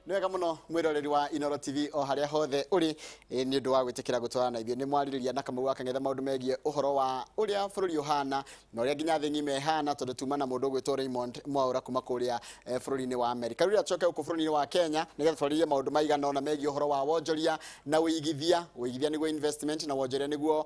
Nĩ wega mũno, mwĩroreri wa Inoro TV o harĩa hothe ũrĩ, nĩ ũndũ wa gwĩtĩkĩra gũtwarana na ithuĩ. Nĩ mwarĩrĩria na Kamau wa Kang'ethe maũndũ megiĩ ũhoro wa ũrĩa bũrũri ũhana na ũrĩa nginya thĩ ng'ima ĩhana, tondũ tuma na mũndũ ũgwĩtwo Raymond Mwaũra kuma kũrĩa bũrũri-inĩ wa Amerika. Rĩu rĩrĩa tũcoke gũkũ bũrũri-inĩ wa Kenya nĩgetha twarĩrie maũndũ maigana ũna megiĩ ũhoro wa wonjoria na ũigithia. Ũigithia nĩguo investment na wonjoria nĩguo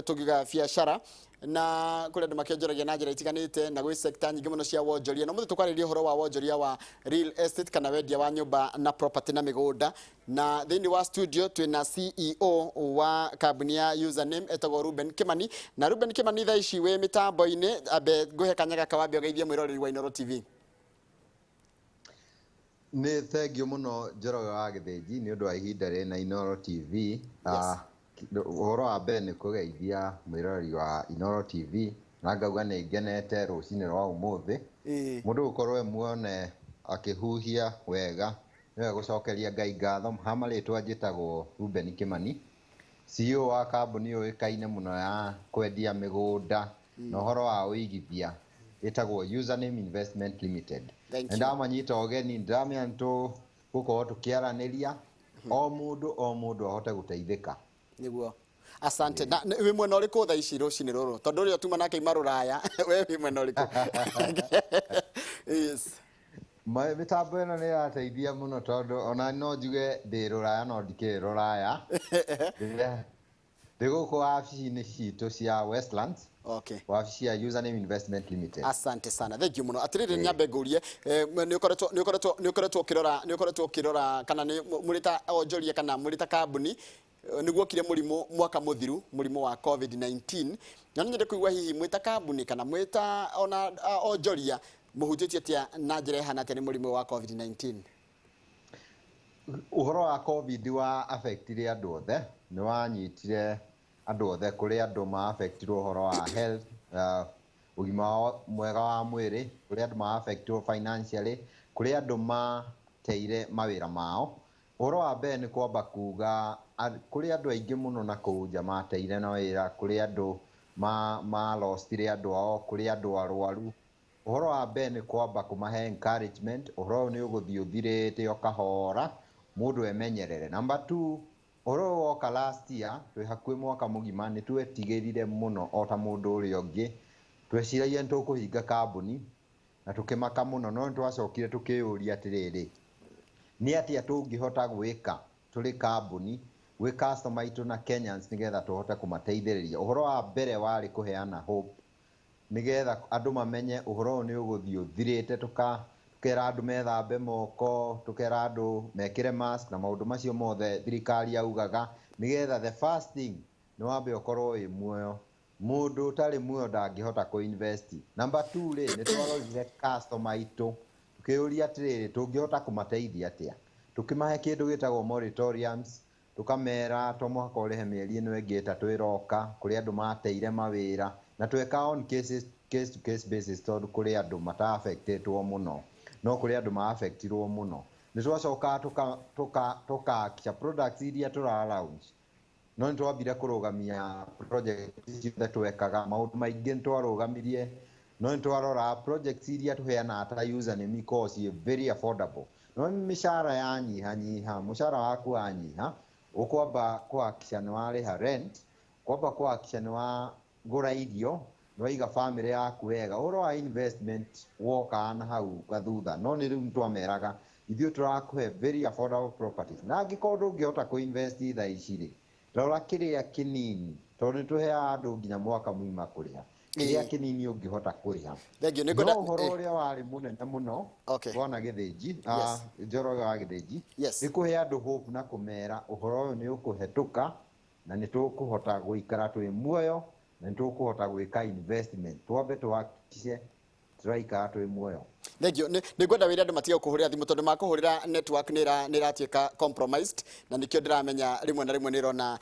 tũngiuga biacara, na kũrĩ andũ makĩonjoragia na njĩra itiganĩte na gwĩ sector nyingĩ mũno cia wonjoria. Na ũmũthĩ tũkwarĩrĩria ũhoro wa wonjoria wa real estate kana wendia wa nyũmba na property na mĩgũnda. Na thĩinĩ wa studio twĩna CEO wa kambuni ya Username etagwo Ruben Kimani. Na Ruben Kimani, thaa ici wĩ mĩtambo-inĩ, ambe ngũhe kanya gaka wambe ũgeithie mwĩroreri wa Inooro TV. Nĩ thengiũ mũno, Njoroge wa Gĩthĩnji, nĩ ũndũ wa ihinda rĩna Inooro TV. Ũhoro wa mbere nĩ kũgeithia mwĩroreri wa Inooro TV na ngauga nĩ ngenete rũcinĩ rwa ũmũthĩ. Mũndũ gũkorwo e muone akĩhuhia wega nĩ wega gũcokeria Ngai ngatho. Ha marĩtwa njĩtagwo Ruben Kimani, CEO wa kambuni yũĩkaine mũno ya kwendia mĩgũnda na ũhoro wa ũigithia ĩtagwo Username Investment Limited. Thank Nĩ you. ndamanyita ũgeni, ndĩramenya nĩ tũgũkorwo tũkĩaranĩria o mũndũ o mũndũ ahote gũteithĩka. Nĩguo, asante. Na wĩ mwena ũrĩkũ thaa ici rũcinĩ rũrũ? Tondũ ũrĩa tuma nake ima rũraya, we wĩ mwena ũrĩkũ? Yes. Mĩtambo ĩno nĩ ĩrateithia mũno, tondũ ona no njuge ndĩ rũraya no ndikĩrĩ rũraya. Ndĩ gũkũ wabici-inĩ citũ cia Westlands, wabici ya Username Investment Limited. Asante sana, thank you mũno. Atĩrĩrĩ, nyambe ngũrie, nĩ ũkoretwo ũkĩrora kana nĩ mũrĩ ta onjoria kana mũrĩ ta kambuni, nĩguo okire mũrimũ mwaka mũthiru, mũrimũ wa COVID-19, na nĩ nyende kũigua hihi mwĩ ta kambuni kana mwĩ ta ona onjoria mũhutĩtio atĩa na njĩra ĩhana atĩa nĩ mũrimũ wa COVID-19? Ũhoro wa COVID wa affectire andũ othe, nĩ wanyitire andũ othe. Kũrĩ andũ ma affectirwo ũhoro wa health, ũgima mwega wa mwĩrĩ, kũrĩ andũ ma affectirwo financially, kũrĩ andũ mateire mawĩra mao. Ũhoro wa mbere nĩ kwamba kuga kũrĩ andũ aingĩ mũno na kũu nja mateire na wĩra, kũrĩ andũ ma lostire andũ ao, kũrĩ andũ arwaru. Ũhoro wa mbere nĩ kwamba kũmahe encouragement, ũhoro ũyũ nĩ ũgũthiĩ ũthirĩte o kahora, mũndũ emenyerere. Number two, ũhoro ũyũ woka last year, twĩ hakuhĩ mwaka mũgima, nĩ twetigĩrire mũno o ta mũndũ ũrĩa ũngĩ. Tweciragia nĩ tũkũhinga kambuni na tũkĩmaka mũno, no nĩ twacokire tũkĩyũria atĩrĩrĩ, nĩ atĩa tũngĩhota gwĩka tũrĩ kambuni gwĩ customer aitũ na Kenyans nĩgetha tũhote kũmateithĩrĩria? Ũhoro wa mbere warĩ kũheana hope nĩgetha andũ mamenye ũhoro ũyũ nĩ ũgũthiĩ ũthirĩte. Tũkera andũ methambe moko, tũkera andũ mekĩre mask na maũndũ macio mothe thirikari yaugaga, nĩgetha the first thing nĩ wambe ũkorwo wĩ muoyo. Mũndũ ũtarĩ muoyo ndangĩhota kũ-invest. Number two rĩ, nĩ twarorire customer aitũ, tũkĩyũria atĩrĩrĩ, tũngĩhota kũmateithia atĩa? Tũkĩmahe kĩndũ gĩtagwo moratoriums, tũkamera to mũhaka ũrĩhe mĩeri ĩno ĩngĩ 3 ĩroka. Kũrĩ andũ mateire mawĩra na tweka on cases, case to case basis, tondũ kũrĩ andũ mata-affectĩtwo mũno no kũrĩ andũ ma-affectirwo mũno. Nĩ twacokaga tũka products iria tũra launch, no nĩ twambire kũrũgamia project ciothe twekaga. Maũndũ maingĩ nĩ twarũgamirie, no nĩ twarora projects iria tũheanaga ta Username ikoragwo ciĩ very affordable. No mĩcara yanyihanyiha, mũcara waku wanyiha, ũkwamba kũhakikisha nĩ warĩha rent, kwamba kũhakikisha nĩ wagũra irio, nĩ waiga family yaku wega. Ũhoro wa investment wokaga na hau gathutha, no nĩ rĩu nĩ twameraga ithuĩ tũrakũhe very affordable properties, na angĩkorwo ndũngĩhota kũ-invest thaa ici rĩ, rora kĩrĩa kĩnini, tondũ nĩ tũheaga andũ nginya mwaka mũgima kũrĩha kĩrĩa kĩnini ũngĩhota kũrĩha. Thank you. Nĩ No ngwenda ũhoro ũrĩa warĩ mũnene mũno, bwana Gĩthĩnji, Njoroge wa Gĩthĩnji, nĩ kũhe andũ hope na kũmera ũhoro ũyũ nĩ ũkũhetũka na nĩ tũkũhota gũikara twĩ muoyo na nĩ tũkũhota gwĩka investment. Twambe tũhakikishe tũraikara twĩ muoyo. Thank you. Nĩ ngwenda wĩre andũ matige kũhũrĩra thimũ, tondũ makũhũrĩra network nĩ ĩratuĩka compromised, na nĩkĩo ndĩramenya rĩmwe na rĩmwe nĩ ĩrona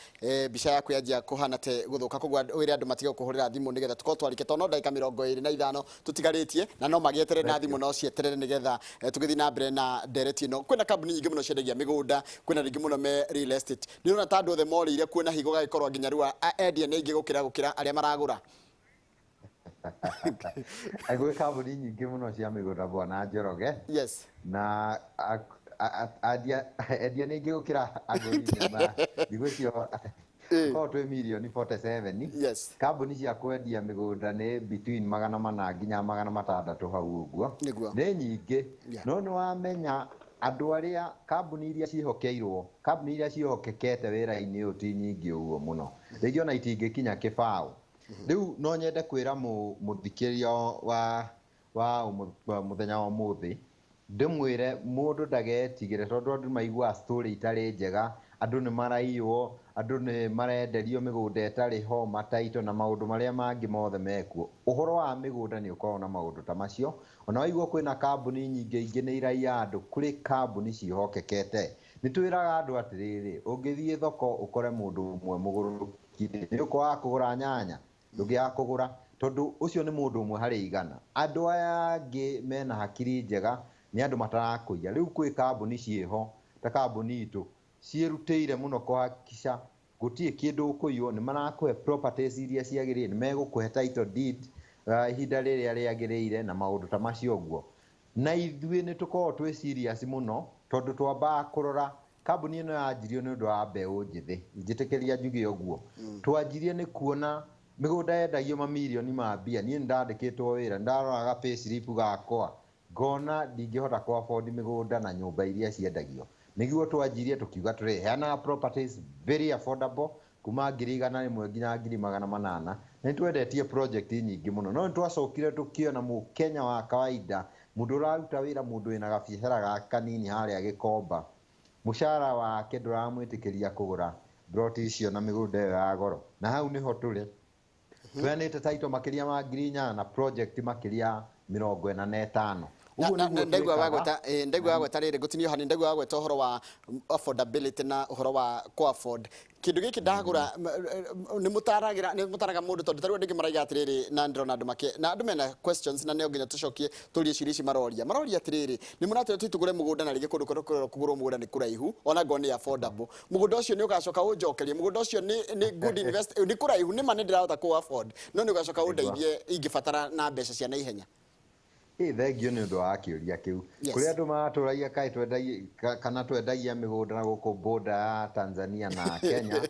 mbica yaku yanjia kũhana te gũthũka. Koguo wĩre andũ matige kũhũrĩra thimũ nĩgetha tũkorwo twarĩkia, tondũ no ndagĩka 25 tũtigarĩtie, na no magĩeterere na Thank thimũ you. no cieterere nĩgetha tũgĩthiĩ na mbere na ndereti ĩno. Kwĩna kambuni nyingĩ mũno ciendagia mĩgũnda, kwĩna rĩngĩ mũno me real estate. Nĩ ũrona ta andũ othe morĩire kuo na higo gagĩkorwo nginya rĩu endia nĩ aingĩ gũkĩra arĩa maragũra? Gwĩ kambuni nyingĩ mũno cia mĩgũnda, bwana Njoroge, na Endia endia nĩ aingĩ gũkĩra agũri nĩ thikũ icio korwo twĩ mirioni 47. Kambuni cia kwendia mĩgũnda nĩ between 400 nginya 600 hau ũguo. Nĩ nyingĩ. No nĩ wamenya andũ arĩa kambuni iria ciĩhokeirwo, kambuni iria ciĩhokekete wĩra-inĩ ũyũ ti nyingĩ ũguo mũno, rĩngĩ ona itingĩkinya kĩbaũ. Rĩu no nyende kwĩra mũthikĩrĩria wa mũthenya wa ũmũthĩ, ndĩmwĩre mũndũ ndagetigĩre, tondũ andũ maiguaga story itarĩ njega, andũ nĩ maraiywo, andũ nĩ marenderio mĩgũnda ĩtarĩ ho, mataito na maũndũ marĩa mangĩ mothe mekuo. Ũhoro wa mĩgũnda nĩ ũkoragwo na maũndũ ta macio. Ona waigua kwĩna kambuni nyingĩ, ingĩ nĩ iraiya andũ, kũrĩ kambuni ciĩhokekete. Nĩ twĩraga andũ atĩrĩrĩ, ũngĩthiĩ thoko ũkore mũndũ ũmwe mũgũrũki, nĩ ũkwaga kũgũra nyanya? Ndũngĩaga kũgũra, tondũ ũcio nĩ mũndũ ũmwe harĩ 100. Andũ aya angĩ mena hakiri njega nĩ andũ matarakũiya. Rĩu kwĩ kambuni ciĩho ta kambuni itũ ciĩrutĩire mũno kũhakikisha gũtirĩ kĩndũ ũkũiywo. Nĩ marakũhe properties iria ciagĩrĩire, nĩ megũkũhe title deed ihinda rĩrĩa rĩagĩrĩire na maũndũ ta macio ũguo. Na ithuĩ nĩ tũkoragwo twĩ serious mũno, tondũ twambaga kũrora kambuni ĩno yanjirio nĩ ũndũ wa mbeũ njĩthĩ. Njĩtĩkĩria njuge ũguo, twanjirie nĩ kuona mĩgũnda yendagio mamirioni ma mbia. Niĩ nĩ ndandĩkĩtwo wĩra, nĩ ndaroraga payslip gakwa ngona ndingĩhota kũ afford mĩgũnda na nyũmba iria ciendagio. Nĩguo twanjirie tũkiuga tũrĩheanaga properties very affordable, kuma 100,000 nginya 800,000. Na nĩ twendetie project nyingĩ mũno, no nĩ twacokire tũkĩona mũkenya wa kawaida, mũndũ ũraruta wĩra, mũndũ wĩna gabiacara gake kanini harĩa Gĩkomba, mũcara wake ndũramwĩtĩkĩria kũgũra plot icio na mĩgũnda ĩyo ya goro. Na hau nĩho tũrĩ tũheanĩte title makĩria ma 4000 na project makĩria 45. Ũguo nĩguo Ndaigua twĩkaga. Wagweta, ndaigua wagweta rĩrĩ, ngũtinio hanini, ndaigua wagweta ũhoro wa affordability na ũhoro wa kũ afford kĩndũ gĩkĩ ndagũra. Nĩ mũtaragĩra, nĩ mũtaraga mũndũ, tondũ tarĩu andũ aingĩ maraiga atĩrĩrĩ, na ndĩrona andũ make na andũ mena questions, na nĩo nginya tũcokie tũrie ciũria ici. Maroria atĩrĩrĩ, nĩ mũratwĩra tũthiĩ tũgũre mũgũnda, na rĩngĩ kũndũ kũrĩa kũrerwo kũgũrwo mũgũnda nĩ kũraihu, ona ngorwo nĩ affordable, mũgũnda ũcio nĩ ũgacoka ũnjokerie, mũgũnda ũcio nĩ good invest, nĩ kũraihu, nĩ ma nĩ ndĩrahota kũ afford, no nĩ ũgacoka ũndeithie ingĩbatara na mbeca cia naihenya? Ĩ, thengio nĩ ũndũ wa kĩũria kĩu. Kũrĩ andũ maratũragia kaĩ twendagia kana twendagia mĩgũnda na gũkũ border ya Tanzania na Kenya.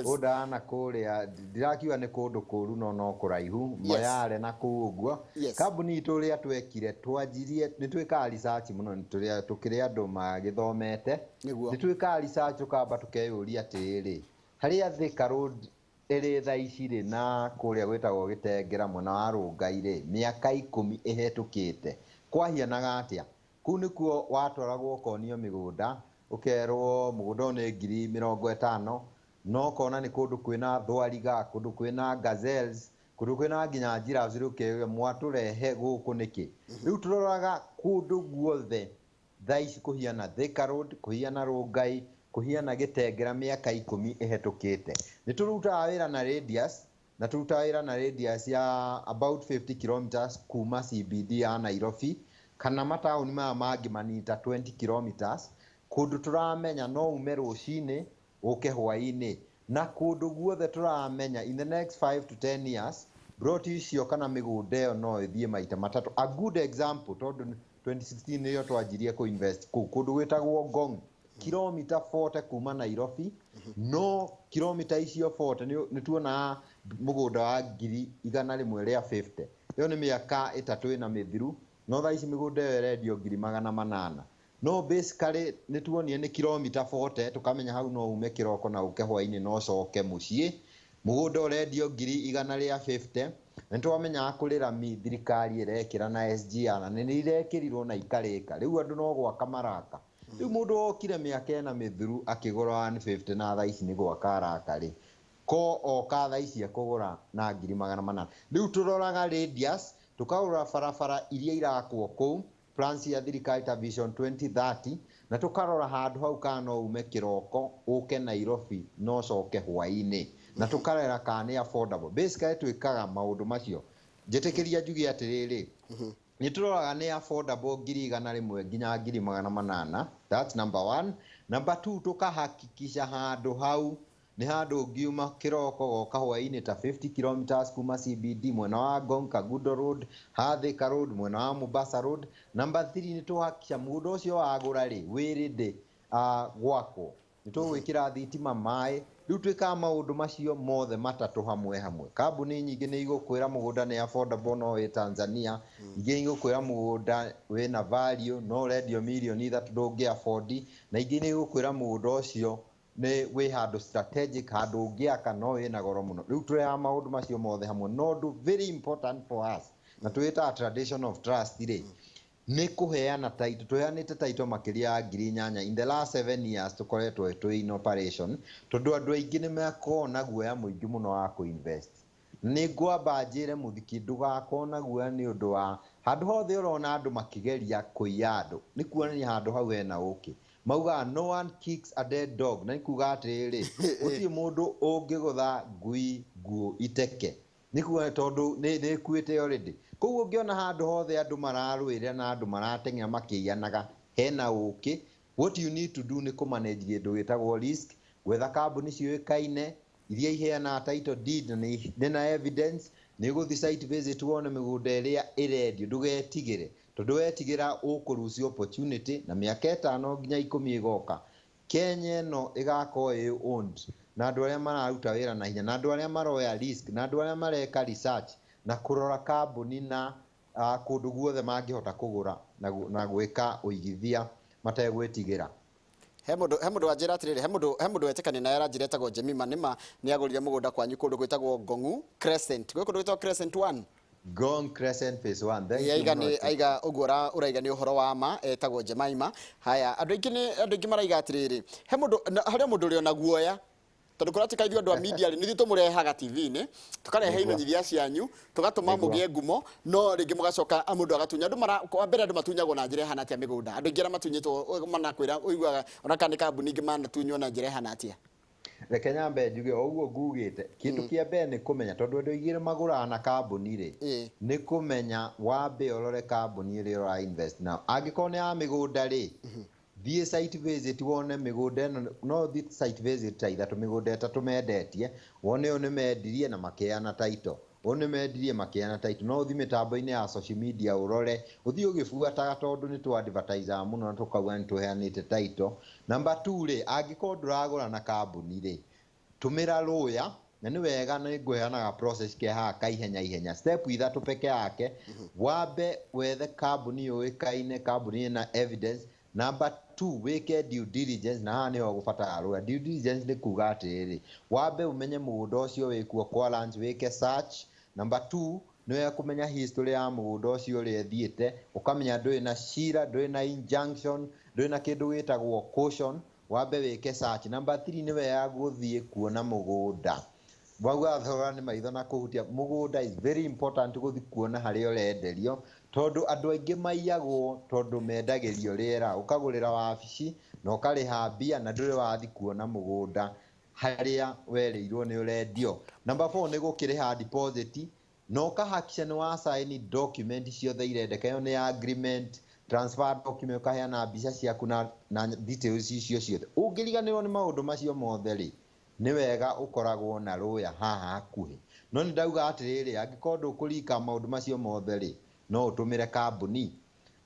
Border ya na kũrĩa, ndirakiuga nĩ kũndũ kũru, no no kũraihu. Moyale na kũu ũguo. Kambuni itũ, ũrĩa twekire, twanjirie nĩ twĩkaga research mũno, nĩ tũkĩrĩ andũ magĩthomete. Nĩ twĩkaga research, tũkamba tũkeyũria atĩrĩrĩ, harĩa Thika Road ĩrĩ thaa ici rĩ, na kũrĩa gwĩtagwo Gĩtengera mwena wa Rũngai rĩ, mĩaka 10 ĩhetũkĩte kwahianaga atĩa? Kũu nĩkuo watwaragwo ũkonio mĩgũnda, ũkerwo mũgũnda ũyũ nĩ 50,000, no ũkona nĩ kũndũ kwĩna thwariga, kũndũ kwĩna gazelles, kũndũ kwĩna nginya giraffes. Rĩu ũkeyũria, mwatũrehe gũkũ nĩkĩ? Rĩu tũroraga kũndũ guothe thaa ici kũhiana Thika Road, kũhiana Rũngai, kũhiana Gĩtengera mĩaka 10 ĩhetũkĩte. Nĩ tũrutaga wĩra na radius, na tũrutaga wĩra na radius ya about 50 kilometers kuma CBD ya Nairobi, kana mataũni maya mangĩ manini ta 20 kilometers, kũndũ tũramenya no ume rũcinĩ ũke hwaĩ-inĩ, na kũndũ guothe tũramenya in the next 5 to 10 years plot icio kana mĩgũnda ĩyo no ĩthiĩ maita matatũ. A good example, tondũ 2016 nĩrĩo twanjirie kũ invest kũu kũndũ gwĩtagwo Ngong, kilomita 40 kuma Nairobi, no kilomita icio 40 nĩ tuonaga mũgũnda wa 150,000. Ĩyo nĩ mĩaka 3 ĩna mĩthiru, no thaa ici mĩgũnda ĩyo ĩrendio 800,000. No basically nĩ tuonire nĩ kilomita 40, tũkamenya hau no ume kĩroko na ũke hwainĩ na ũcoke mũciĩ, mũgũnda ũrendio 150,000. Na nĩ twamenyaga kũrĩ rami thirikari ĩrekĩra na SGR, na nĩ irekĩrirwo na ikarĩka. Rĩu andũ no gwaka maraka. Rĩu mũndũ okire mĩaka 4 mĩthiru akĩgũra 150, na thaa ici nĩ gwaka araka rĩ, ko oka thaa ici ekũgũra na 800,000. Rĩu tũroraga radius, tũkarora barabara iria irakwo kũu, plans cia thirikari ta Vision 2030, na tũkarora handũ hau kana no ume kĩroko ũke Nairobi na ũcoke hwainĩ, na tũkarora kana nĩ affordable. Basically twĩkaga maũndũ macio. Njĩtĩkĩria njuge atĩrĩrĩ, nĩ tũroraga nĩ affordable 100,000 nginya 800,000. That's number one. Number two, tũkahakikisha handũ hau Nĩ handũ ũngiuma kĩroko goka hwaĩ-inĩ, ta 50 kilometers kuma CBD, mwena wa Ngong, Kangundo Road, Thika Road, mwena wa Mombasa Road. Number 3, nĩ tũhakikisha mũgũnda ũcio wagũra rĩ, wĩ ready gwakwo, nĩ tũgwĩkĩra thitima, maĩ. Rĩu twĩkaga maũndũ macio mothe matatũ hamwe hamwe. Kambuni nyingĩ nĩ igũkwĩra mũgũnda nĩ affordable no wĩ Tanzania, ingĩ igũkwĩra mũgũnda wĩna value no ũrendio mirioni 3 ndũngĩ afford, na ingĩ nĩ igũkwĩra mũgũnda ũcio nĩ wĩ handũ strategic, handũ ũngĩaka, no wĩna goro mũno. Rĩu tũrehaga maũndũ macio mothe hamwe. No ũndũ very important for us, na twĩtaga tradition of trust rĩ, nĩ kũheana title. Tũheanĩte title makĩria ya 8,000 in the last 7 years tũkoretwo twĩ in operation, tondũ andũ aingĩ nĩ makoragwo na guoya mũingĩ mũno wa kũinvest. Nĩ ngwamba njĩre mũthiki, ndũgakorwo na guoya nĩ ũndũ wa handũ hothe ũrona andũ makĩgeria kũiya andũ, nĩ kuonania handũ hau hena ũkĩ. Maugaga, "No one kicks a dead dog," na nĩ kuga atĩrĩrĩ, gũtirĩ mũndũ ũngĩgũtha ngui nguũ iteke, nĩ kuga tondũ nĩ ĩkuĩte already. Koguo ũngĩona handũ hothe andũ mararũĩrĩra na andũ marateng'era makĩiyanaga, hena ũkĩ. What you need to do nĩ kũmanage kĩndũ gĩtagwo risk, gwetha kambuni ciũĩkaine iria iheanaga title deed na nĩ na evidence. Nĩ ũgũthiĩ site visit wone mĩgũnda ĩrĩa ĩrendio. Ndũgetigĩre, tondũ wetigĩra ũkũruci opportunity, na mĩaka 5 nginya 10 ĩgoka, Kenya ĩno ĩgakorwo ĩ owned na andũ arĩa mararuta wĩra na hinya, na andũ arĩa maroya risk, na andũ arĩa mareka research na kũrora kambuni na kũndũ guothe mangĩhota kũgũra na gwĩka ũigithia mategwĩtigĩra. He mũndũ wanjĩra atĩrĩrĩ, he mũndũ wetĩkania naye, aranjĩra etagwo Jemima, nĩma nĩ agũrire mũgũnda kwanyu kũndũ gwĩtagwo Ngongu Crescent, gwĩ kũndũ gwĩtagwo Crescent 1. Ngong Crescent Phase 1. Thank you aiga mũno. Nĩ aiga ũguo ũraiga nĩ ũhoro wa ma, etagwo Jemaima. Haya, andũ aingĩ nĩ andũ aingĩ maraiga atĩrĩrĩ, he mũndũ harĩ o mũndũ ũrĩ ona guoya, tondũ kũratuĩka ithuĩ andũ a media rĩ, nĩ ithuĩ tũmũrehaga TV-inĩ, tũkarehe imenyithia cianyu, tũgatũma mũgĩe ngumo, no rĩngĩ mũgacoka mũndũ agatunya andũ mara. Wa mbere, andũ matunyagwo na njĩra ĩhana atĩa mĩgũnda? Andũ aingĩ arĩa matunyĩtwo manakwĩra ũiguaga ona kana nĩ kambuni ingĩ manatunywo na njĩra ĩhana atĩa? Reke nyambe njuge o ũguo ngugĩte, kĩndũ kĩa mbere nĩ kũmenya, tondũ andũ aingĩ magũraga na kambuni rĩ, nĩ kũmenya wambe ũrore kambuni ĩrĩa ũra invest nayo. Angĩkorwo nĩ ya mĩgũnda rĩ, thiĩ site visit wone mĩgũnda ĩno. No ũthiĩ site visit ta ithatũ, mĩgũnda ĩtatũ mendetie, wone ũyũ nĩ mendirie na makĩheana title, ũyũ nĩ mendirie makĩheana title. No ũthiĩ mĩtambo-inĩ ya social media ũrore, ũthiĩ ũgĩbuataga, tondũ nĩ tũ advertisaga mũno na tũkauga nĩ tũheanĩte title. Number 2 rĩ, angĩkorwo ndũragũra na kambuni rĩ, tũmĩra lawyer. Na nĩ wega nĩ ngũheanaga process ke haha kaihenya ihenya, step ithatũ peke yake. Wambe wethe kambuni yũĩkaine, kambuni ĩna evidence. Number 2, wĩke due diligence, na haha nĩho gũbatara lawyer. Due diligence nĩ kuga atĩrĩrĩ, wambe ũmenye mũgũnda ũcio wĩkuo kwa lands, wĩke search. Number 2, nĩ wega kũmenya history ya mũgũnda ũcio ũrĩa ĩthiĩte, ũkamenya ndũrĩ na cira, ndũrĩ na injunction, ndũrĩ na kĩndũ gĩtagwo caution. Wambe wĩke search. Number 3, nĩ wega gũthiĩ kuona mũgũnda. Wauga thogora nĩ maitho na kũhutia mũgũnda is very important, gũthiĩ kuona harĩa ũrenderio, tondũ andũ aingĩ maiyagwo tondũ mendagĩrio rĩera, ũkagũrĩra wabici na ũkarĩha mbia na ndũrĩ wathiĩ kuona mũgũnda harĩa werĩirwo nĩ ũrendio. Number 4, nĩ gũkĩrĩha deposit na ũkahakikisha nĩ wa sign document ciothe irendeka. Ĩyo nĩ agreement, transfer document, ũkaheana mbica ciaku na details icio ciothe. Ũngĩriganĩrwo nĩ maũndũ macio mothe rĩ, nĩ wega ũkoragwo na lawyer haha hakuhĩ. No nĩ ndauga atĩrĩrĩ, angĩkorwo ndũkũrika maũndũ macio mothe rĩ, no ũtũmĩre kambuni.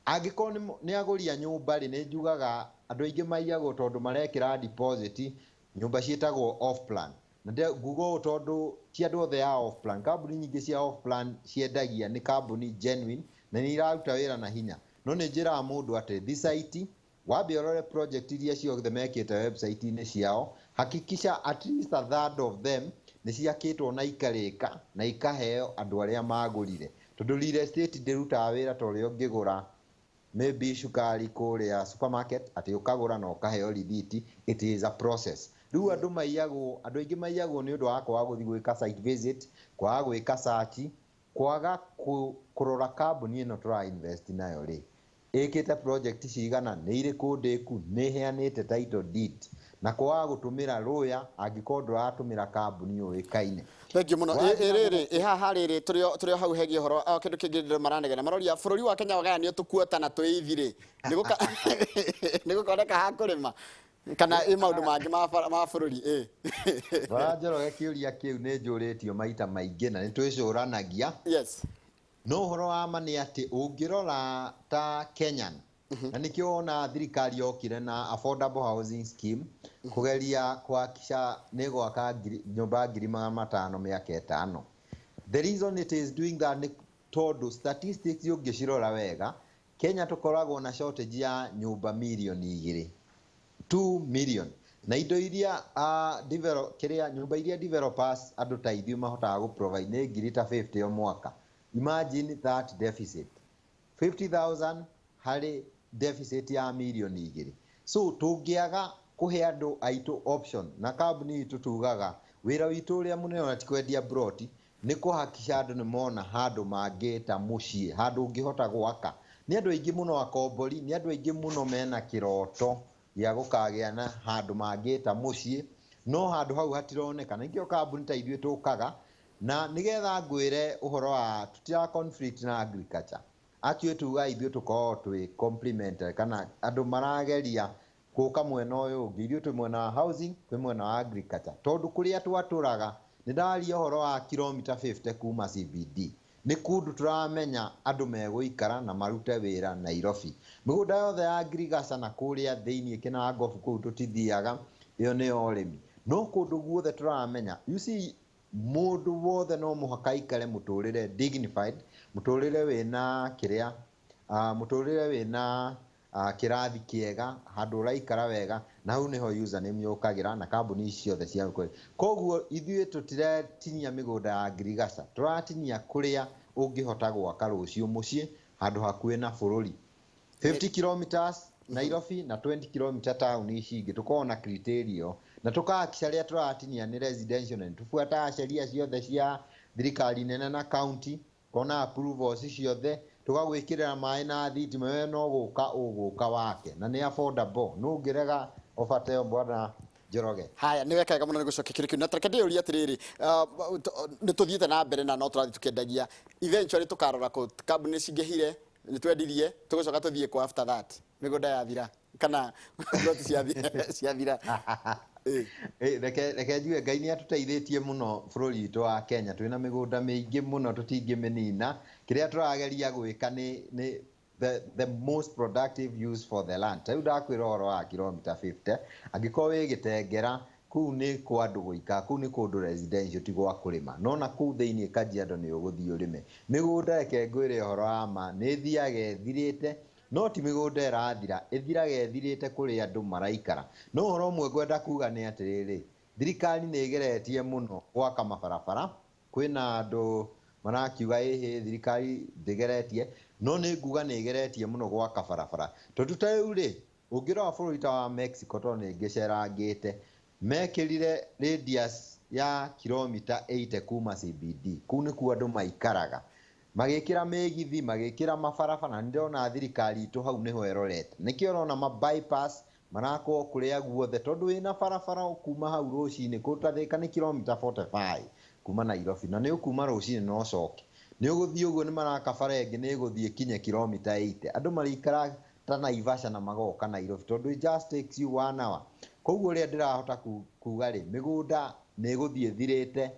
Angĩkorwo nĩ agũri a nyũmba rĩ, nĩ njugaga andũ aingĩ maiyagwo tondũ marekĩra deposit nyũmba ciĩtagwo off plan. Na nguga ũũ tondũ ti andũ othe a off plan. Kambuni nyingĩ cia off plan ciendagia nĩ kambuni genuine na nĩ iraruta wĩra na hinya, no nĩ njĩraga mũndũ atĩ thi site, wambe ũrore project iria ciothe mekĩte website-inĩ ciao. Hakikisha at least a third of them nĩ ciakĩtwo na ikarĩka na ikaheo andũ arĩa magũrire, tondũ real estate ndĩrutaga wĩra ta ũrĩa ũngĩgũra maybe cukari kũrĩa supermarket, atĩ ũkagũra na ũkaheo rithiti. It is a process. Rĩu andũ maiyagwo, andũ aingĩ maiyagwo nĩ ũndũ wa kwaga gũthiĩ gwĩka site visit, kwaga gwĩka search, kwaga kũrora kambuni ĩno tũra invest nayo rĩ, ĩkĩte project cigana, nĩ irĩkũ ndĩku, nĩ ĩheanĩte title deed, na kwaga gũtũmĩra lawyer angĩkorwo ndũratũmĩra kambuni yũĩkaine. Thank you mũno. Wathiĩ na Rĩrĩ ĩ haha rĩrĩ tũrĩ o hau hegie ũhoro o kĩndũ kĩngĩ ndĩro maranegena, maroria bũrũri wa Kenya wagayanio tũkuota na twĩithi rĩ, nĩ gũkoneka ha kũrĩma. Kana ĩ maũndũ mangĩ ma bũrũri ĩ? Bwana Njoroge, kĩũria kĩu nĩ njũrĩtio maita maingĩ na nĩ twĩcũranagia. No ũhoro wa ma nĩ atĩ ũngĩrora ta Kenyan, na nĩkĩo wona thirikari yokire na affordable housing scheme kũgeria kuhakikisha nĩ gwaka nyũmba 500,000 mĩaka 5. The reason it is doing that nĩ tondũ statistics ũngĩcirora wega, Kenya tũkoragwo na shortage ya nyũmba mirioni 2, 2 million, na indo iria develop, kĩrĩa nyũmba iria developers andũ ta ithuĩ mahotaga gũ provide nĩ ngiri ta 50 o mwaka. Imagine that deficit, 50,000 harĩ deficit ya mirioni 2. So tũngĩaga kũhe andũ aitũ option, na kambuni itũ tugaga wĩra witũ ũrĩa mũnene ona ti kwendia broti, nĩ kũhakikisha andũ nĩ mona handũ mangĩta mũciĩ, handũ ũngĩhota gwaka. Nĩ andũ aingĩ mũno akombori, nĩ andũ aingĩ mũno mena kĩroto gĩa gũkagĩa na handũ mangĩta mũciĩ, no handũ hau hatironeka. Na nĩkĩo kambuni ta ithuĩ tũkaga na nĩgetha ngwĩre ũhoro wa tutira conflict na agriculture. Actually tuga ithuĩ tũkoragwo twĩ complementary, kana andũ marageria gũka mwena ũyũ ũngĩ. Ithuĩ twĩ mwena wa housing, twĩ mwena wa agriculture, tondũ kũrĩa twatũraga nĩ ndaria ũhoro wa kilomita 50 kuma CBD, nĩ kũndũ tũramenya andũ megũikara na marute wĩra Nairobi. Mĩgũnda yothe ya ngirigaca na kũrĩa thĩiniĩ Kinangofu kũu tũtithiaga, ĩyo nĩ ya ũrĩmi. No kũndũ guothe tũramenya, you see, mũndũ wothe no mũhaka aikare mũtũrĩre dignified, mũtũrĩre wĩna kĩrĩa, mũtũrĩre wĩna kĩrathi kĩega, handũ ũraikara wega, na hau nĩho username yũkagĩra na kambuni ici ciothe cia kwendia. Koguo ithuĩ tũtiratinia mĩgũnda ya ngirigaca, tũratinia kũrĩa ũngĩhota gwaka rũciũ mũciĩ, handũ hakuhĩ na bũrũri, 50 kilometers Nairobi na 20 kilometer town ici ingĩ. Tũkoragwo na criteria na tũkahakikisha rĩrĩa tũratinia nĩ residential, na nĩtũbuataga sheria ciothe cia thirikari nene na county, kona approvals ciothe, tũgagwĩkĩrĩra maĩ na thitima, we no gũka ũgũka wake, na nĩ affordable. No ũngĩrega offer ta ĩyo, Bwana Njoroge? Haya, nĩ weka wega mũno nĩ gũcokia kĩrĩ kĩu. Na reke ndĩyũrie atĩrĩrĩ, nĩ tũthiĩte na mbere na no tũrathiĩ tũkĩendagia, eventually tũkarora kũ kambuni cingĩhire, nĩ twendirie, tũgũcoka tũthiĩ kũ after that mĩgũnda yathira kana plot ciathira? Reke njuge Ngai nĩ atũteithĩtie mũno bũrũri witũ wa Kenya. Twĩna mĩgũnda mĩingĩ mũno, tũtingĩmĩnina. Kĩrĩa tũrageria gwĩka nĩ the most productive use for the land. Ta rĩu ndakwĩra ũhoro wa kilomita 50, angĩkorwo wĩ Gĩtengera, kũu nĩ kwa andũ gũikara, kũu nĩ kũndũ residential, ti gwa kũrĩma. No na kũu thĩiniĩ Kajiado nĩ ũgũthiĩ ũrĩme mĩgũnda. Reke ngwĩre ũhoro wa ma, nĩ ĩthiaga ĩthirĩte, no ti mĩgũnda ĩrathira, ĩthiraga ĩthirĩte kũrĩa andũ maraikara. No ũhoro ũmwe ngwenda kuga nĩ atĩrĩrĩ, thirikari nĩ ĩgeretie mũno gwaka mabarabara. Kwĩna andũ marakiuga ĩhĩ thirikari ndĩgeretie, no nĩ nguga nĩ ĩgeretie mũno gwaka barabara, tondũ ta rĩu rĩ, ũngĩrora bũrũri ta wa Mexico, tondũ nĩ ngĩcerangĩte, mekĩrire radius ya kilomita 80 kuma CBD, kũu nĩkuo andũ maikaraga, magĩkĩra mĩgithi, magĩkĩra mabarabara. Na nĩndĩrona thirikari itũ hau nĩho ĩrorete, nĩkĩo ũrona ma bypass marakwo kũrĩa guothe, tondũ wĩna barabara ũkuma hau rũcinĩ kũta Thĩka nĩ kilomita 45 kuma Nairobi, na nĩ ũkuma rũcinĩ na ũcoke nĩ ũgũthiĩ ũguo. Nĩ maraka bara ĩngĩ nĩ ĩgũthiĩ kinye kilomita 80, andũ marĩikara ta Naivasha na magoka Nairobi, tondũ it just takes you one hour. Koguo ũrĩa ndĩrahota kuga rĩ, mĩgũnda nĩ ĩgũthiĩ ĩthirĩte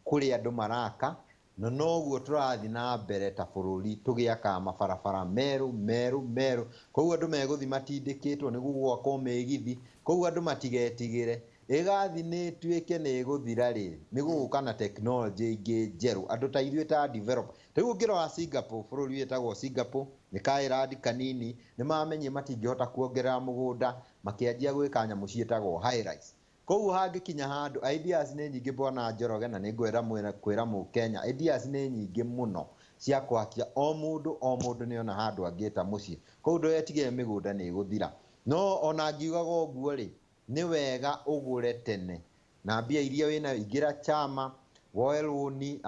kũrĩa andũ maraka, na noguo tũrathiĩ na mbere ta bũrũri tũgĩakaga mabarabara merũ merũ merũ. Koguo andũ megũthiĩ matindĩkĩtwo nĩguo gwakwo mĩgithi. Koguo andũ matigetigĩre ĩgathi nĩ ĩtuĩke nĩ ĩgũthira rĩ, nĩ gũgũka na technology ingĩ njerũ, andũ ta ithuĩ ta develop. Rĩu ũngĩrora Singapore, bũrũri wĩtagwo Singapore nĩ ka kanini, nĩ mamenyire matingĩhota kuongerera mũgũnda, makĩanjia gwĩka nyamũ ciĩtagwo high rise. Koguo hangĩkinya handũ, ideas nĩ nyingĩ, Bwana Njoroge, na nĩ ngwĩra kwĩra mũkenya, ideas nĩ nyingĩ mũno cia kũhakia o mũndũ, o mũndũ nĩ ona handũ angĩta mũciĩ. Koguo ndũgetigĩre mĩgũnda nĩ ĩgũthira. No ona ngiugaga ũguo rĩ, nĩ wega ũgũre tene na mbia iria wĩna, ingĩra chama, woe rũni,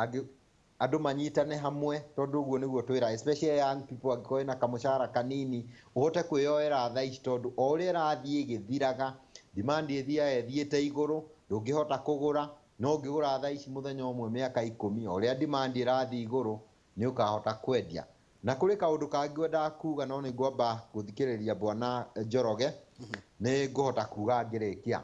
andũ manyitane hamwe, tondũ ũguo nĩguo twĩra especially young people, angĩkorwo wĩna kamũcara kanini ũhote kwĩyoera thaa ici, tondũ o ũrĩa ĩrathiĩ ĩgĩthiraga, demand ĩthiaga ĩthiĩte igũrũ, ndũngĩhota kũgũra. No ũngĩgũra thaa ici, mũthenya ũmwe, mĩaka 10, o ũrĩa demand ĩrathiĩ igũrũ, nĩ ũkahota kwendia. Na kũrĩ kaũndũ kangĩ ngwendaga kuga, no nĩ ngwamba gũthikĩrĩria Bwana Njoroge, nĩ ngũhota kuga ngĩrĩkia.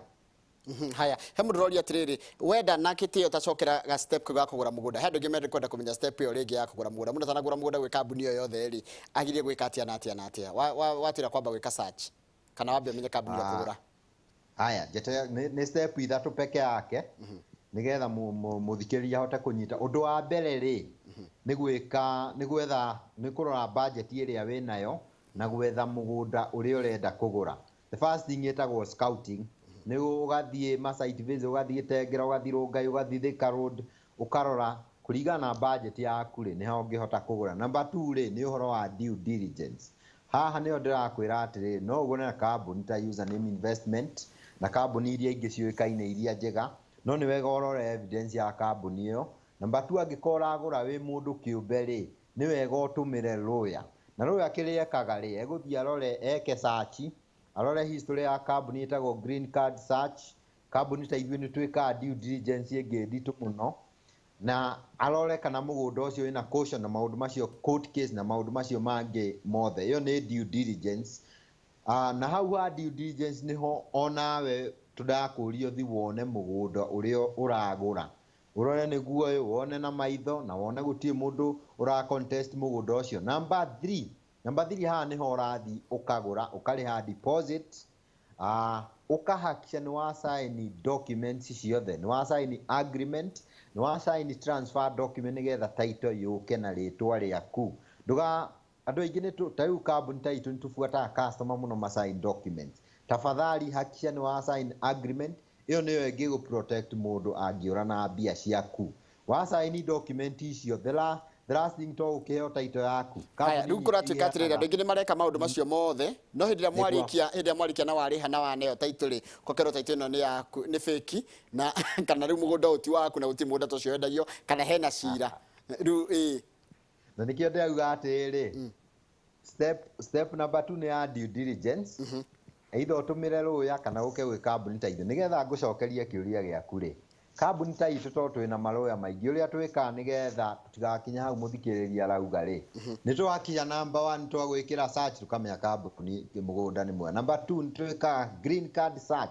Haya, he mũndũ ũroria atĩrĩrĩ, wenda na gĩtĩo tacokera ga step kau ga kũgũra mũgũnda. He andũ aingĩ mende kwenda kũmenya step ĩyo rĩngĩ ya kũgũra mũgũnda. Mũndũ atanagũra mũgũnda gwĩ kambuni o yothe rĩ, agĩrĩire gwĩka atĩa na atĩa na atĩa? Watwĩra kwamba gwĩka search kana wambe ũmenye kambuni ĩrĩa ũkũgũra. Haya, njete nĩ step ithatũ peke yake nĩgetha mũthikĩrĩria ahote kũnyita. Ũndũ wa mbere rĩ, nĩ gwĩka, nĩ gwetha, nĩ kũrora budget ĩrĩa wĩnayo na gwetha mũgũnda ũrĩa ũrenda kũgũra. The first thing ĩtagwo scouting. Nĩ ũgathiĩ ma site visit, ũgathiĩ Tengera, ũgathiĩ Rongai, ũgathiĩ Thika Road, ũkarora kũringana na budget yaku rĩ, nĩho ũngĩhota kũgũra. Number 2 rĩ, nĩ ũhoro wa due diligence. Haha nĩho ndĩrakwĩra atĩrĩrĩ, no ũgũre na kambuni ta Username Investment na kambuni iria ingĩ ciũĩkaine iria njega, no nĩ wega ũrore evidence ya kambuni ĩyo. Number 2, angĩkorwo ũragũra wĩ mũndũ kĩũmbe rĩ, nĩ wega ũtũmĩre lawyer. Na lawyer kĩrĩa ekaga rĩ, egũthiĩ arore, eke search, arore history ya kambuni ĩtagwo Green Card Search. Kambuni ta ithuĩ nĩ twĩkaga due diligence ĩngĩ nditũ mũno, na arore kana mũgũnda ũcio wĩna caution na maũndũ macio, court case na maũndũ macio mangĩ mothe. Ĩyo nĩ due diligence. Na hau ha due diligence nĩho onawe tũndakũria ũthiĩ wone mũgũnda ũrĩa ũragũra, ũrore nĩguo ũyũ, wone na maitho na wone gũtirĩ mũndũ ũra contest mũgũnda ũcio. Number 3, number 3 haha nĩho ũrathiĩ ũkagũra, ũkarĩha deposit, ũkahakikisha nĩ wa sign documents ciothe, nĩ wa sign agreement, nĩ wa sign transfer document nĩgetha title yũke na rĩtwa rĩaku. Ndũga andũ aingĩ nĩ ta rĩu kambuni ta itũ nĩ tũbuataga customer mũno ma sign documents. Tafadhali hakikisha nĩ wa sign agreement, ĩyo nĩyo ĩngĩgũ protect mũndũ angĩũra na mbia ciaku. Wa sign document icio, the last thing to ũkĩheo title yaku. Haya, Kambuni rĩu kũratuĩka atĩrĩrĩ, iheanaga andũ aingĩ nĩ mareka maũndũ macio mothe, no hĩndĩ ĩrĩa mwarĩkia, hĩndĩ ĩrĩa mwarĩkia na warĩha na waneo title rĩ, ũgakerwo title ĩno nĩ yaku, nĩ fake, na kana rĩu mũgũnda ũyũ ti waku na gũtirĩ mũgũnda ta ũcio wendagio, kana hena cira. Rĩu, ĩĩ. Na nĩkĩo ndĩrauga atĩrĩrĩ, step number 2 nĩ ya due diligence. Either ũtũmĩre rũya kana ũke gwĩ kambuni ta itũ. Nĩgetha ngũcokerie kĩũria gĩaku rĩ, kambuni ta itũ tondũ twĩna marũya maingĩ, ũrĩa twĩkaga nĩgetha tũtigakinye hau mũthikĩrĩria arauga rĩ, nĩ twakinya number 1 twagwĩkĩra search tũkamenya kambuni mũgũnda nĩ mwega. Number 2 nĩ twĩkaga green card search.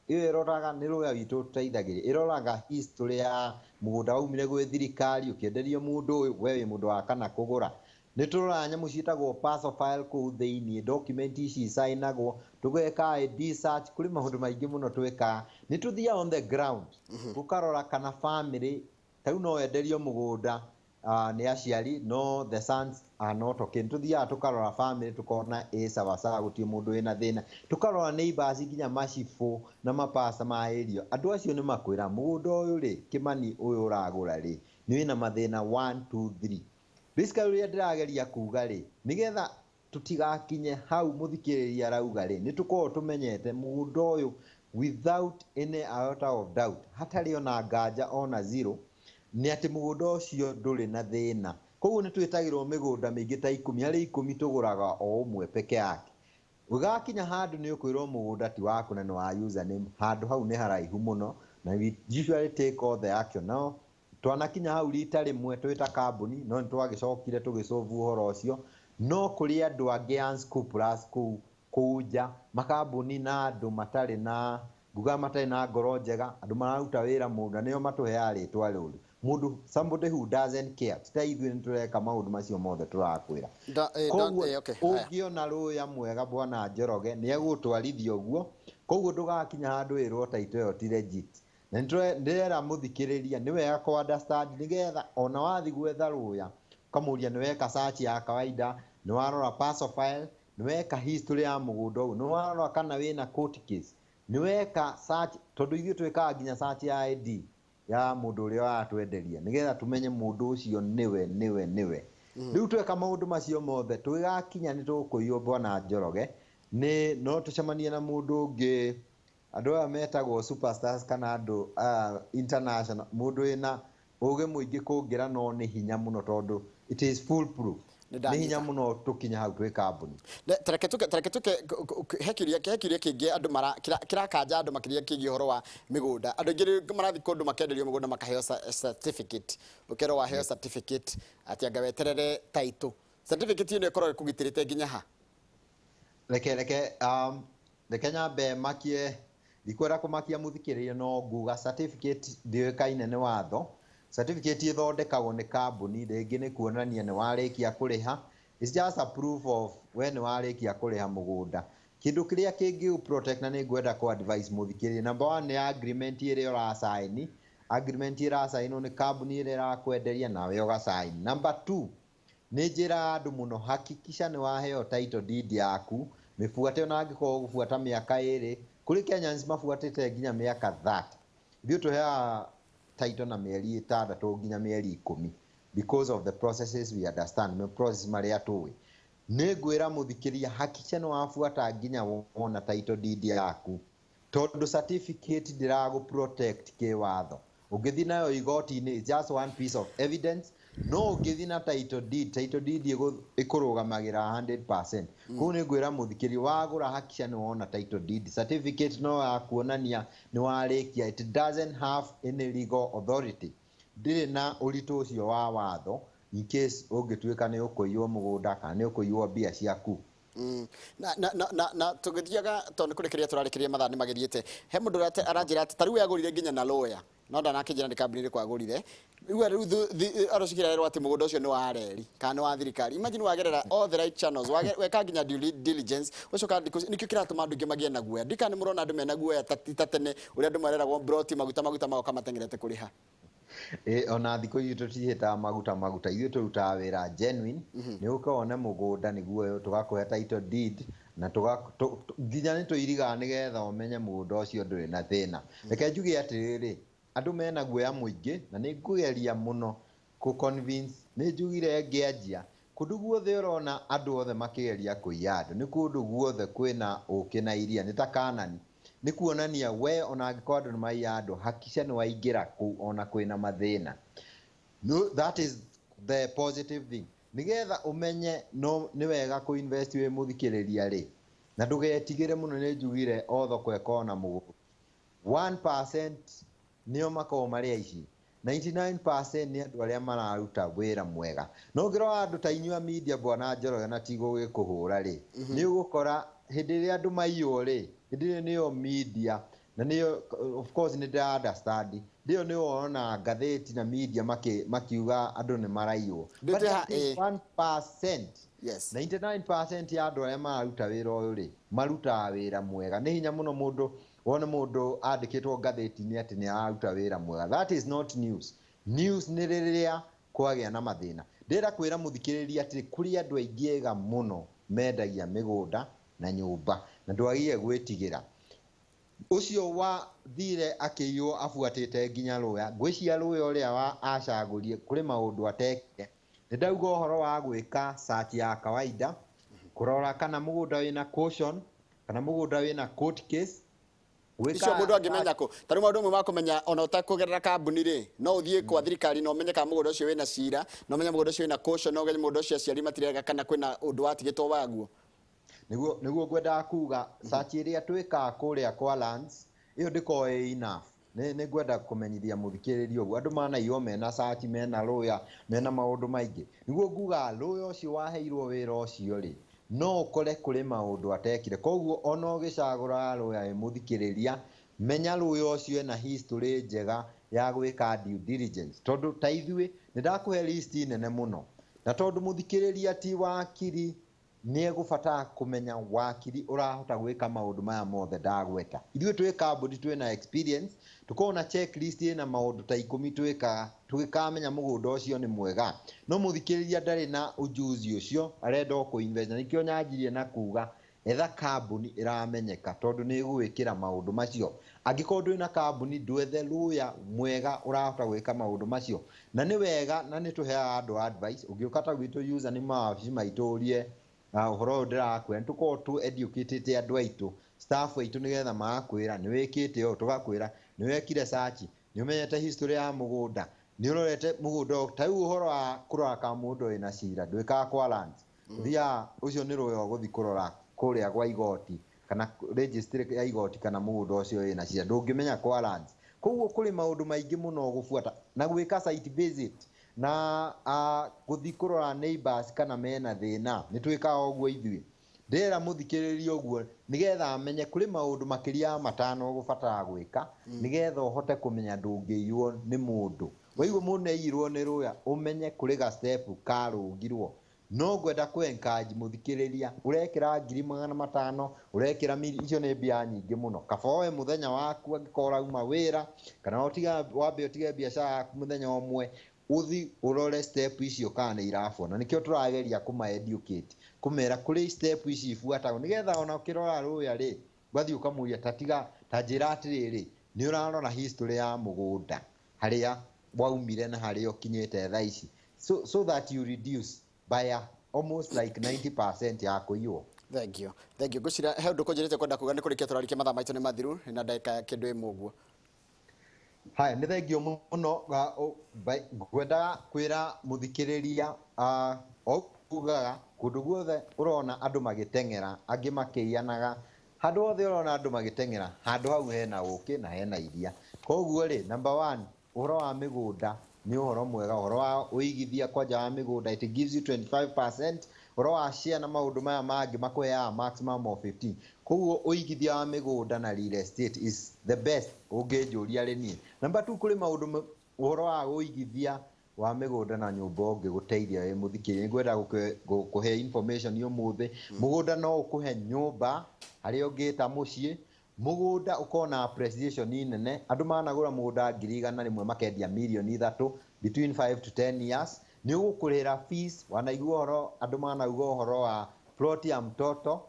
Ĩyo ĩroraga, nĩ rũya witũ tũteithagĩrĩria, ĩroraga history ya mũgũnda waumire gwĩ thirikari ũkĩenderio mũndũ ũyũ, we wĩ mũndũ wa kana kũgũra. Nĩ tũroraga nyamũ ciĩtagwo parcel file kũu thĩiniĩ, document ici icainagwo, tũgeka ID search, kũrĩ maũndũ maingĩ mũno twĩkaga. Nĩ tũthiaga on the ground, tũkarora kana family, ta rĩu no wenderio mũgũnda, nĩ aciari, no the sons are not okay. Nĩ tũthiaga tũkarora family, tũkona ĩ sawasawa, gũtirĩ mũndũ wĩna thĩna. Tũkarora neighbors nginya macibũ na mapasta ma area. Andũ acio nĩ makwĩra mũgũnda ũyũ rĩ, Kĩmani ũyũ ũragũra rĩ, nĩ wĩna mathĩna 1, 2, 3. Basically ũrĩa ndĩrageria kuga rĩ, nĩgetha tũtigakinye hau mũthikĩrĩria arauga rĩ, nĩ tũkoragwo tũmenyete mũgũnda ũyũ without any iota of doubt, hatarĩ ona nganja ona zero, nĩ atĩ mũgũnda ũcio ndũrĩ na thĩna. Koguo nĩ twĩtagĩrwo mĩgũnda mĩingĩ ta 10, harĩ 10 tũgũraga o ũmwe peke yake. Ũgakinya handũ nĩ ũkwĩrwo mũgũnda ti waku na nĩ wa username, handũ hau nĩ haraihu mũno, na we usually take all the action. Now, twanakinya hau rita rĩmwe twĩ ta kambuni, no nĩ twagĩcokire tũgĩsolve ũhoro ũcio. No kũrĩ andũ angĩ unscrupulous kũu nja, makambuni na andũ matarĩ na, nguga matarĩ na ngoro njega, andũ mararuta wĩra mũru na nĩo matũheaga rĩtwa rĩũru. Mũndũ, somebody who doesn't care, ti ta ithuĩ nĩ tũreka maũndũ macio mothe tũrakwĩra. Da, Koguo da, okay, haya. ũngĩona rũya mwega Bwana Njoroge, nĩ egũtwarithia ũguo, koguo ndũgakinya handũ wĩrwo title ĩyo ti legit. Na ndĩrera mũthikĩrĩria nĩ wega kũ understand nĩgetha ona wathiĩ gwetha rũya, ũkamũria nĩ weka search ya kawaida, nĩ warora parcel file, nĩ weka history ya mũgũnda ũyũ, nĩ warora kana wĩna court case, nĩ weka search, tondũ ithuĩ twĩkaga nginya search ya ID ya mũndũ ũrĩa ũratwenderia nĩgetha tũmenye mũndũ ũcio nĩwe, nĩwe, nĩwe. Rĩu tweka maũndũ macio mothe, tũgĩgakinya nĩ tũkũiywo Bwana Njoroge, nĩ no tũcemanie na mũndũ ũngĩ, andũ aya metagwo superstars kana andũ international, mũndũ wĩna ũgĩ mũingĩ kũngĩra, no nĩ hinya mũno tondũ it is foolproof. Nĩ Nĩ hinya ndanyita. mũno tũkinya hau twĩ kambuni. Tareke tuke, tareke tuke, he kĩũria, he kĩũria kĩngĩ andũ mara, kĩrakanja andũ makĩria kĩgiĩ ũhoro wa mĩgũnda. Andũ aingĩ rĩu marathiĩ kũndũ makenderio mĩgũnda makaheo certificate. Ũkerwo waheo certificate atĩ anga weterere title. Certificate ĩno ĩkoragwo ĩkũgitĩrĩte nginya ha? Reke nyambe makie, ndikwenda kũmakia mũthikĩrĩria, no nguga certificate ndĩũĩkaine nĩ watho. Certificate ĩthondekagwo nĩ kambuni, rĩngĩ nĩ kuonania nĩ warĩkia kũrĩha. It's just a proof of we nĩ warĩkia kũrĩha mũgũnda. Kĩndũ kĩrĩa kĩngĩ protect, na nĩ ngwenda kũ advise mũthikĩrĩria, number one nĩ agreement ĩrĩa ũrasaini. Agreement ĩrasainwo nĩ kambuni ĩrĩa ĩrakwenderia, nawe ũgasaini. Number two, nĩ njĩraga andũ mũno, hakikisha nĩ waheo title deed yaku, mĩbuate ona angĩkorwo ũgũbuata mĩaka 2. Kũrĩ Kenyans mabuatĩte nginya mĩaka 30. Ithuĩ tũheaga title na mĩeri 6 nginya mĩeri 10 because of the processes we understand, the process marĩa tũĩ. Nĩ ngwĩra mũthikĩria, hakikisha nĩ wabuata nginya wona title deed yaku, tondũ certificate ndĩragũ protect kĩwatho. Ũngĩthiĩ nayo igoti-inĩ, it's just one piece of evidence. No ũngĩthiĩ na title deed, title deed ĩkũrũgamagĩra 100%. Koguo nĩ ngwĩra mũthikĩria, wagũra hakikisha nĩ wona title deed. Certificate no ya kuonania nĩ warĩkia, it doesn't have any legal authority, ndĩrĩ na ũritũ ũcio wa watho in case ũngĩtuĩka nĩ ũkũiywo mũgũnda kana nĩ ũkũiywo mbia ciaku. Na tũgĩthiaga, tondũ nĩ kũrĩkĩrĩria tũrarĩkĩrĩria, mathaa nĩ magĩthiĩte, he mũndũ aranjĩra atĩ ta rĩu we agũrire nginya na lawyer, no ndanakĩnjĩra nĩ kambuni ĩrĩkũ agũrire. Rĩu arocikĩra erwo atĩ mũgũnda ũcio nĩ wa reri kana nĩ wa thirikari. Imagine wagerera all the right channels, weka nginya due diligence, ũcoka thikũ nĩkĩo kĩratũma andũ aingĩ magĩe na guoya. Ndikana nĩ mũrona andũ mena guoya ta tene ũrĩa andũ mareragwo broti maguta maguta, magoka mateng'erete kũrĩha. Ĩ, ona thikũ ithuĩ tũtihĩtaga maguta maguta, ithuĩ tũrutaga wĩra genuine. Nĩ ũke wone mũgũnda nĩguo tũgakũhe title deed na nginya nĩ tũirigaga nĩgetha ũmenye mũgũnda ũcio ndũrĩ na thĩna. Reke njuge atĩrĩrĩ, andũ mena guoya mũingĩ, na nĩ ngũgeria mũno kũ convince. Nĩ njugire ngĩanjia, kũndũ guothe ũrona andũ othe makĩgeria kũiya andũ, nĩ kũndũ guothe kwĩna ũkĩ na iria, nĩ ta Kanani. Nĩ kuonania we ona angĩkorwo andũ nĩ maiya andũ, hakikisha nĩ waingĩra kũu ona kwĩna mathĩna. No, that is the positive thing. Nĩgetha ũmenye no nĩ wega kũ invest wĩ mũthikĩrĩria rĩ, na ndũgetigĩre mũno, nĩ njugire o thoko ĩkoragwo na mũgũnda. 1% nĩo makoragwo marĩ aici, 99% nĩ andũ arĩa mararuta wĩra mwega. No ũngĩrora andũ ta inyuĩ a media, bwana Njoroge, na tigũgĩkũhũra rĩ, nĩ ũgũkora hĩndĩ ĩrĩa andũ maiywo rĩ, hĩndĩ ĩyo nĩyo media, na nĩyo of course nĩ ndĩra understand, ndĩyo nĩyo wona ngathĩti na media makiuga andũ nĩ maraiywo. But that is 1%. 99% ya andũ arĩa mararuta wĩra ũyũ rĩ, marutaga wĩra mwega. Nĩ hinya mũno mũndũ wone mũndũ andĩkĩtwo ngathĩti-inĩ atĩ nĩ araruta wĩra mwega. That is not news. News nĩ rĩrĩa kwagĩa na mathĩna. Ndĩrenda kwĩra mũthikĩrĩria atĩ kũrĩ andũ aingĩ ega mũno mendagia mĩgũnda na nyũmba, na ndwagĩrĩire gwĩtigĩra. Ũcio wa thire akĩiywo abuatĩte nginya rũya, ngwĩciria rũya ũrĩa wa acagũrie kũrĩ maũndũ atekire. Nĩ ndauga ũhoro wa gwĩka search ya kawaida, kũrora kana mũgũnda wĩna caution kana mũgũnda wĩna court case. Gwĩka Icio mũndũ angĩmenya kũ? Ta rĩu maũndũ mamwe ma kũmenya ona ũtakũgerera kambuni rĩ, no ũthiĩ kwa thirikari na ũmenye kana mũgũnda ũcio wĩna cira, na ũmenye mũgũnda ũcio wĩna caution, na ũmenye mũgũnda ũcio aciari matirega kana kwĩna ũndũ watigĩtwo waguo. Nĩguo ngwendaga kuga, search ĩrĩa twĩkaga kũrĩa kwa lands ĩyo ndĩkoragwo ĩ enough. Nĩ ngwenda kũmenyithia mũthikĩrĩria ũguo, andũ manaiywo mena search, mena lawyer, mena maũndũ maingĩ. Nĩguo nguga lawyer ũcio waheirwo wĩra ũcio rĩ, no ũkore kũrĩ maũndũ atekire. Koguo ona ũgĩcagũra lawyer, ĩ mũthikĩrĩria, menya lawyer ũcio ena history njega ya gwĩka due diligence. Tondũ ta ithuĩ nĩ ndakũhe list nene mũno, na tondũ mũthikĩrĩria ti wakiri, nĩ egũbatara kũmenya wakiri ũrahota gwĩka maũndũ maya mothe ndagweta. Ithuĩ twĩ kambuni twĩna experience, tũkoragwo na checklist ĩna maũndũ ta 10 twĩkaga tũgĩkamenya mũgũnda ũcio nĩ mwega. No mũthikĩrĩria ndarĩ na ujuzi ũcio, arenda o kũ-invest, na nĩkĩo nyanjirie na kuga etha kambuni ĩramenyeka, tondũ nĩ ĩgũgwĩkĩra maũndũ macio. Angĩkorwo ndwĩ na kambuni, ndwethe lawyer mwega ũrahota gwĩka maũndũ macio. Na nĩ wega, na nĩ tũheaga andũ advice. Ũngĩũka ta gwitũ user nĩ mawabici maitũ ũrie ũhoro ũyũ ndĩrakwĩra, nĩ tũkoragwo tũ educatĩte andũ aitũ, staff aitũ, nĩgetha magakwĩra nĩ wĩkĩte ũũ, tũgakwĩra nĩ wekire search, nĩ ũmenyete history ya mũgũnda, nĩ ũrorete mũgũnda ũyũ. Ta rĩu ũhoro wa kũrora kana mũgũnda wĩna cira, ndwĩkaga kwa lands, ũthiaga ũcio nĩ rũya ũgũthiĩ kũrora kũrĩa gwa igoti kana registry ya igoti kana mũgũnda ũcio wĩna cira, ndũngĩmenya kwa lands. Koguo kũrĩ maũndũ maingĩ mũno ũgũbuata na gwĩka site visit. Na gũthiĩ kũrora neighbors kana mena thĩna, nĩ twĩkaga ũguo ithuĩ. Ndĩrera mũthikĩrĩria ũguo nĩgetha amenye kũrĩ maũndũ makĩria ya matano ũgũbatara gwĩka nĩgetha ũhote kũmenya ndũngĩiywo nĩ mũndũ. Waigua mũndũ nĩaiyirwo nĩ rũya, ũmenye kũrĩ ga step karũngirwo. No ngwenda kũ encourage mũthikĩrĩria, ũrekĩra 500,000, ũrekĩra miri, icio nĩ mbia nyingĩ mũno. Kaba oe mũthenya waku angĩkorwo ũrauma wĩra, kana wambe ũtige biacara yaku mũthenya ũmwe, uthi urore step icio kana nĩ irabuata. Na nĩkĩo tũrageria kũma educate, kũmera kũrĩ step ici ibuatagwo nĩgetha ona ũkĩrora rũya rĩ, ũgathiĩ ũkamũria ta tiga, ta njĩra atĩrĩrĩ, nĩ ũrarora history ya mũgũnda harĩa waumire na harĩa ũkinyĩte thaa ici, so that you reduce by almost like 90% ya kũiywo. Thank you. Thank you. Ngwĩciria he ũndũ kũnjĩrĩte kwenda kuga nĩ kũrĩkia tũrarĩkia, mathaa maitũ nĩ mathiru na ndagĩka kĩndũ ĩmwe ũguo. Haya, nĩ thengio mũno. Ngwendaga kwĩra mũthikĩrĩria, o ugaga kũndũ guothe ũrona andũ magĩteng'era, angĩ makĩiyanaga, handũ hothe ũrona andũ magĩteng'era, handũ hau hena ũkĩ na hena iria. Koguo rĩ, number 1, ũhoro wa mĩgũnda nĩ ũhoro mwega, ũhoro wa ũigithia kwanja wa mĩgũnda, it gives you 25%, ũhoro wa share na maũndũ maya mangĩ makũheaga maximum of 15. Koguo ũigithia wa mĩgũnda na real estate is the best ũngĩnjũria rĩ niĩ. Number 2, kũrĩ maũndũ ũhoro wa ũigithia wa mĩgũnda na nyũmba ũngĩgũteithia wĩ mũthikĩrĩria. Nĩngwenda gũkũhe information ũmũthĩ. Mũgũnda no ũkũhe nyũmba harĩa ũngĩta mũciĩ, mũgũnda ũkona appreciation nene. Andũ managũra mũgũnda 100,000 makendia 3 mirioni between 5 to 10 years. Nĩ ũgũkũrĩra fees, wanaigua ũhoro andũ manauga ũhoro wa plot ya mtoto,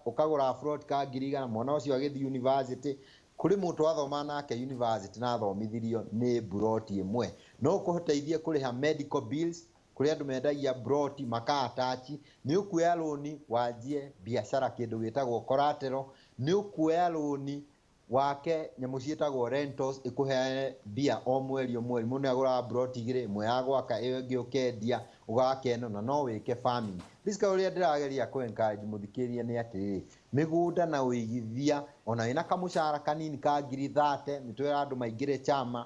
ũkagũra plot ka 100,000, mwana ũcio agĩthiĩ university. Kũrĩ mũndũ athoma nake university na athomithirio nĩ mburoti ĩmwe. No ũkũteithie kũrĩha medical bills, kũrĩ andũ mendagia mburoti maka-attach. Nĩ ũkuoya loan wanjie biacara kĩndũ gĩtagwo collateral. Nĩ ũkuoya loan wake nyamũ ciĩtagwo rentals, ĩkũheane mbia o mweri o mweri. Mũndũ nĩagũraga mburoti igĩrĩ, ĩmwe ya gwaka, ĩyo ĩngĩ ũkendia ũgaka ĩno, na no wĩke farming. Basically ũrĩa ndĩrageria kũ encourage mũthikĩrĩria nĩ atĩrĩrĩ, mĩgũnda na ũigithia, ona wĩna kamũcara kanini ka 30,000, nĩ twĩra andũ maingĩre chama,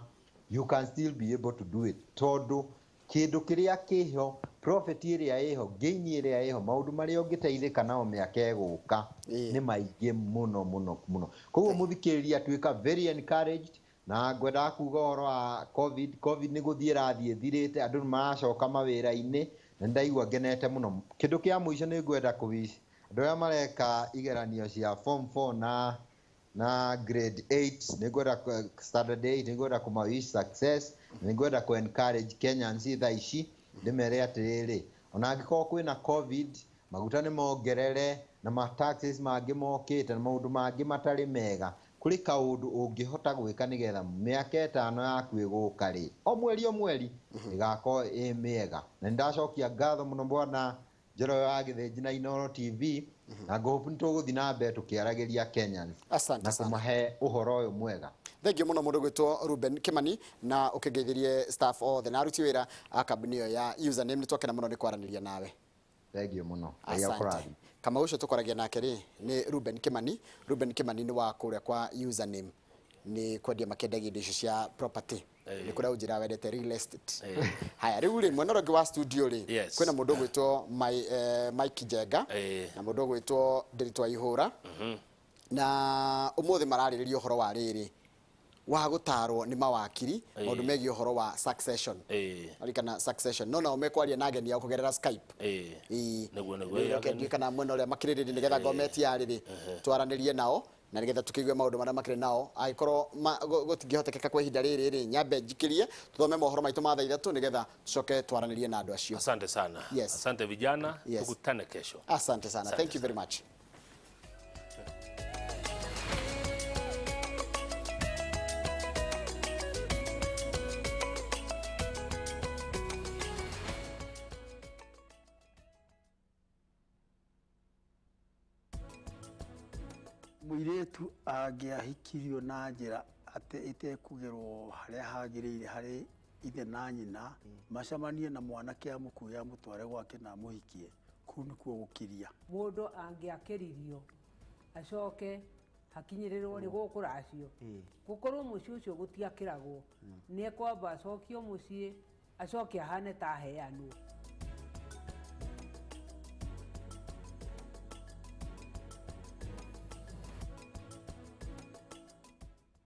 you can still be able to do it, tondũ kĩndũ kĩrĩa kĩho, profit ĩrĩa ĩho, gain ĩrĩa ĩho, maũndũ marĩa ũngĩteithĩka nao mĩaka ĩgũka nĩ maingĩ mũno mũno mũno. Koguo mũthikĩrĩria tuĩka very encouraged. Na ngwendaga kuga ũhoro wa COVID, COVID nĩ gũthiĩ ĩrathiĩ ĩthirĩte, andũ nĩ maracoka mawĩra-inĩ, na nĩndaigua ngenete mũno. Kĩndũ kĩa mũico nĩ ngwenda kũ-wish andũ arĩa mareka igeranio cia form 4 na grade 8, nĩ ngwenda standard 8, nĩ ngwenda kũma wish success, nĩ ngwenda kũ encourage Kenyans thaa ici, ndĩmere atĩrĩrĩ, ona angĩkorwo kwĩna COVID, maguta nĩ mongerere na ma taxes mangĩ mokĩte na maũndũ mangĩ matarĩ mega, kũrĩ kaũndũ ũngĩhota gwĩka nĩgetha mĩaka 5 yaku ĩgũka rĩ, o mweri o mweri ĩgakorwo ĩ mĩega. Na nĩndacokia ngatho mũno bwana Njoroge wa Gĩthĩnji na Inooro TV, na ngũhope nĩtũgũthiĩ na mbere tũkĩaragĩria Kenyans Asante na sana. kũmahe ũhoro ũyũ mwega. Thank you mũno mũndũ gwĩtwo Ruben Kimani, na ũkĩngeithĩrie staff othe na aruti wĩra a kambuni ĩyo ya Username. Nĩtwakena mũno nĩ kwaranĩria nawe. Thank you mũno. Ngai Asante. akũrathime. Kamau ũcio tũkwaragia nake rĩ nĩ Ruben Kimani. Ruben Kimani nĩ wa kũrĩa kwa Username, nĩ kwendia makĩendagia indo icio cia property, nĩ kũrĩa ũnjĩra wendete real estate. Haya, rĩu rĩ mwena ũrĩa ũngĩ wa studio rĩ, kwĩna mũndũ ũgwĩtwo Mike Njenga na mũndũ ũgwĩtwo Ndiritu wa Ihũra, na ũmũthĩ mararĩrĩria ũhoro wa rĩrĩ wa gũtarwo nĩ mawakiri maũndũ megiĩ ũhoro wa succession. Arikana succession, no nao mekwaria na ageni ao kũgerera Skype. Ĩĩ. Nĩguo, Rĩu reke ageni. ndiũĩ kana mwena ũrĩa makĩrĩrĩria nĩgetha ngometi yarĩrĩ twaranĩrie nao na nĩgetha tũkĩigue maũndũ marĩa makĩrĩ nao. Angĩkorwo gũtingĩhotekeka kwa ihinda rĩrĩ rĩ, nyambe njikĩrie tũthome mohoro maitũ ma thaa 3 nĩgetha tũcoke twaranĩrie na andũ acio. Asante sana. Yes. Asante vijana. Yes. Tukutane kesho. Asante sana. Asante Thank you very much. Mũirĩtu angĩahikirio na njĩra atĩ ĩtekũgerwo harĩa hagĩrĩire harĩ ithe na nyina, macemanie na mwanake amũkue amũtware gwake na amũhikie, kũu nĩkuo gũkiria. Mũndũ angĩakĩririo acoke hakinyĩrĩrwo nĩ gũkũracio, gũkorwo mũciĩ ũcio gũtiakĩragwo, nĩ ekwamba acokio mũciĩ. Acoke ahane ta aheanwo.